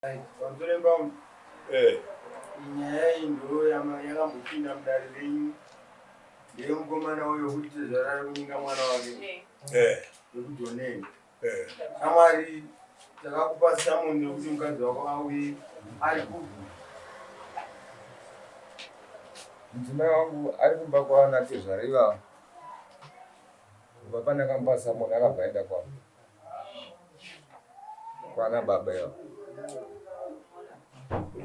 Pamusoro pamwe nyaya iyi ndo yakambopinda mudare renyu ndeyemukomana uyo wekuti tezvara ari kunyinga mwana wake wekudhoneni. Shamwari, takakupa samoni yekuti mukadzi wako auye, ari kupi? Mudzimai wangu ari kumba kwaana tezvara ivava. Kubva pandakamupa samoni akabva aenda kwavo. Kwana baba ivava.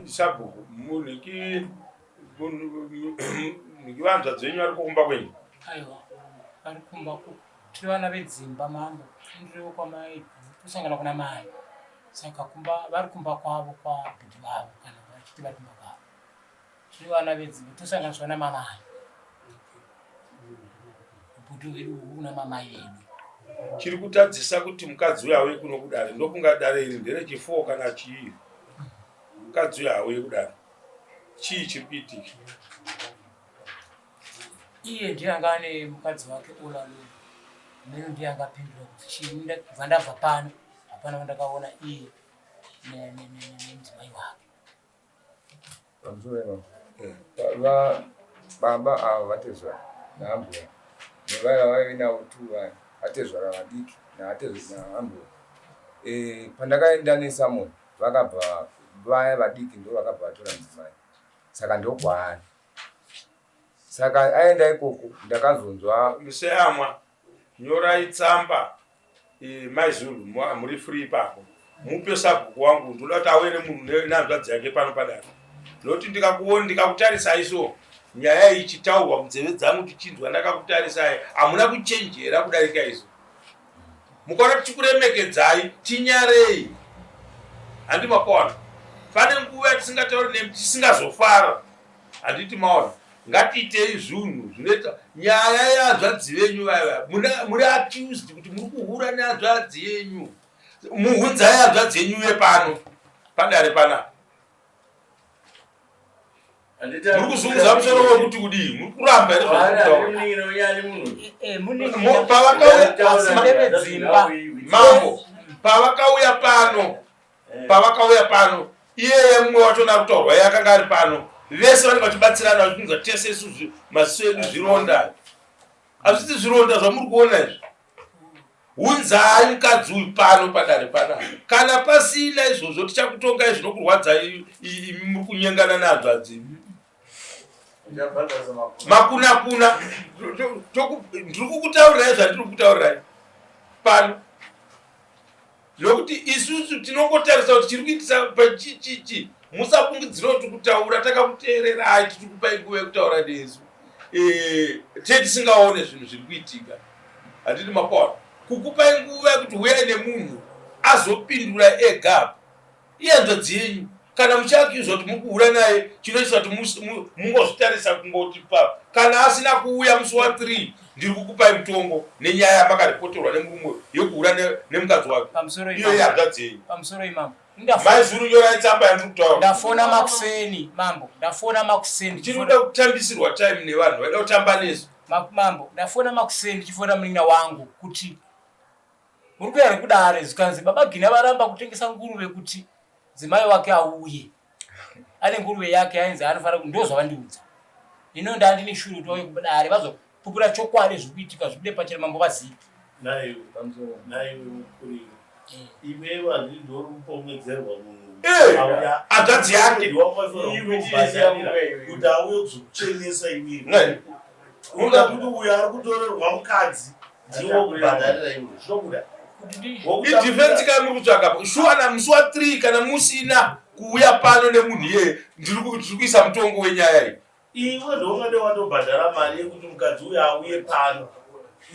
Sabhuku, munhiki munhiki vanzvadzi venyu vari kumba kwenyu? Aiwa, vari kumba ku tiri vana vedzimba mambo, ndiriwo kwamai tosangana kuna mai. Saka kumba vari kumba kwavo kwabhudhi vavo kana vachiti vari kumba kwavo. Tiri vana vedzimba tosanganiswa namamai. Bhudhi wedu una mamai vedu. Chiri kutadzisa kuti mukadzi uyu auye kuno kudare ndokunga dare iri nderechifoo kana chii? Mukadzi uyu auye kudare. Chii chiri kuitika? Iye ndiye anga ane mukadzi wake Ola Lolo. Meno ndiye angapindura kuti chii kubva ndabva pano hapana wandakaona iye nemudzimai wake. Pamusoro ipapo. Va baba ava vatezvara naambuya nevaya vaive navo tu vaya atezvara vadiki naambuya. Eh, pandakaenda nesamoni vakabva vaya vadiki ndo vakabva vatora mudzimai saka ndokwaari saka aenda ikoko ndakazonzwa Museyamwa, nyorai tsamba Mai Zulu, muri free ipapo. Mupe sabhuku wangu, ndoda kuti auye nemunhu nehanzvadzi yake pano padare. Nokuti ndikakuona ndikakutarisai so nyaya iyi ichitaurwa munzeve dzangu tichinzwa ndakakutarisai, hamuna kuchenjera kudarika izvo. Mukaona tichikuremekedzai, tinyarei. Handi mapaona. Pane nguva yatisingatauri nemi tisingazofara. Handiti maona. Ngatiitei zvunhu zvinoita nyaya yehanzvadzi venyu vaya vaya. Muri accused kuti muri kuhura nehanzvadzi yenyu. Muhunzai hanzvadzi yenyu uye pano padare panapa. Muri kuzunguza musoro wekuti kudii? Muri kuramba here zvamuri kutaura? Mambo, pavakauya pano pavakauya pano iyeye mumwe wacho ari kutaurwa iye akanga ari pano vese vanenge vachibatsirana vachinzwa tese isu maziso edu zvironda hazvisi zvironda zvamuri kuona izvi. Hunzai mukadzi uyu pano padare panapa. Kana pasina izvozvo tichakutongai zvinokurwadzai imi muri kunyengana nehanzvadzi. Makunakuna ndiri kukutaurirai zvandiri kukutaurirai pano. Nokuti isusu tinongotarisa kuti chiri kuitisa pachichichi musafungidzira kuti kutaura takakuteererai tiri kupai nguva yekutaura nesu e, te tisingaone zvinhu zviri kuitika handiti mapaona kukupai nguva yekuti huyai nemunhu azopindura ega apa ihanzvadzi yenyu kana muchiakiuzwa kuti muri kuhura naye chinoitisa kuti mungozvitarisa kungoti pa kana asina kuuya musi wa 3 ndiri kukupai mutongo nenyaya yamakaripoterwa nemurume yekuhura nemukadzi wake iyo yehanzvadzi yenyu. Pamusoro imambo. Mai Zulu nyorai tsamba yandiri kutaura. Ndafona makuseni mambo, ndafona makuseni. Ndichiri kutambisirwa time nevanhu vaida kutamba nesu. Mambo, ndafona makuseni ndichifona munin'ina wangu kuti muri kuya here kudare zvikanzi baba Gina varamba kutengesa nguruve kuti dzimai wake auye. Ane nguruve yake ainzi anofanira ndo zvavandiudza. Ino ndandine shuro kuti vauye kudare vazopupura chokwadi zviri kuitika zvibude pachena mambo vazive. Naiwe, naiwe mukuriri. Iwewe handiti ndiwe uri kupomedzerwa munhu Eh, hanzvadzi yake. Kuti auye kuzokuchenesa iwewe. Unoda kuti uyo ari kutorerwa mukadzi ndiwo kubhadharira iwe zvinobuda. Idefense kai muri kutsvaga shuwa na musi wa 3 kana musina kuuya pano nemunhu iyeye ndiri kuisa mutongo wenyaya iyi. Iwe ndoungade watobhadhara mari yekuti mukadzi uyo auye pano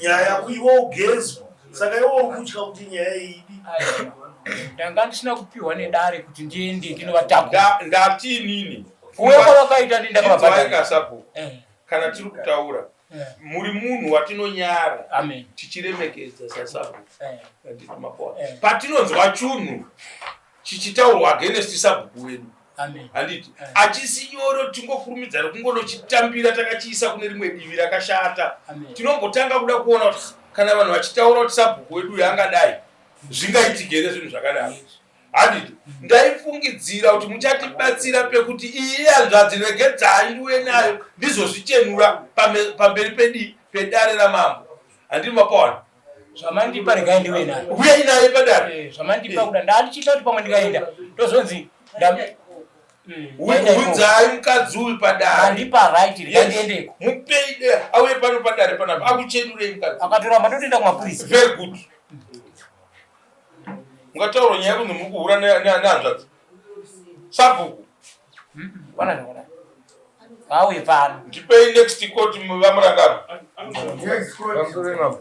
nyaya iwe ugezwe saka iwe uri kutya kuti nyaya iyi idi. Ndanga ndisina kupiwa nedare kuti ndiende ndinovatakura. Ndati inini kuuya kwavakaita ndi ndakavabhadhara. Sabhuku kana tiri kutaura muri munhu watinonyara tichiremekedza sasabhuku patinonzwa chunhu chichitaurwa against sabhuku wedu handiti achisi nyoro tingokurumidza rekungonochitambira takachiisa kune rimwe divi rakashata. Tinombotanga kuda kuona kuti kana vanhu vachitaura kuti sabhuku wedu uyu angadai zvingaitika here zvinhu zvakadaro. Handiti ndaifungidzira kuti muchatibatsira pekuti iyi hanzvadzi regedzai ndiuye nayo ndizozvichenura pamberi pedii pedare ramambo. Handiti mapawana? Zvamandipa regai ndiuye nayo. Uyai naye padare. Eh, zvamandipa kuda ndandichiita kuti pamwe ndikaenda ndozonzi Unzai mukadzi uyu padare. Andipa right regai ndiendeko. Mupei auye pano padare panapa akuchenurei mukadzi. Akatoramba ndotoenda kumapurisa. Very good. Mungataura nyaya yekunzi muri kuhura nehanzvadzi. Sabhuku. Pana zvakadai. Auye pano. Ndipei next court vaMurangano. Next court. Pamusoro mambo.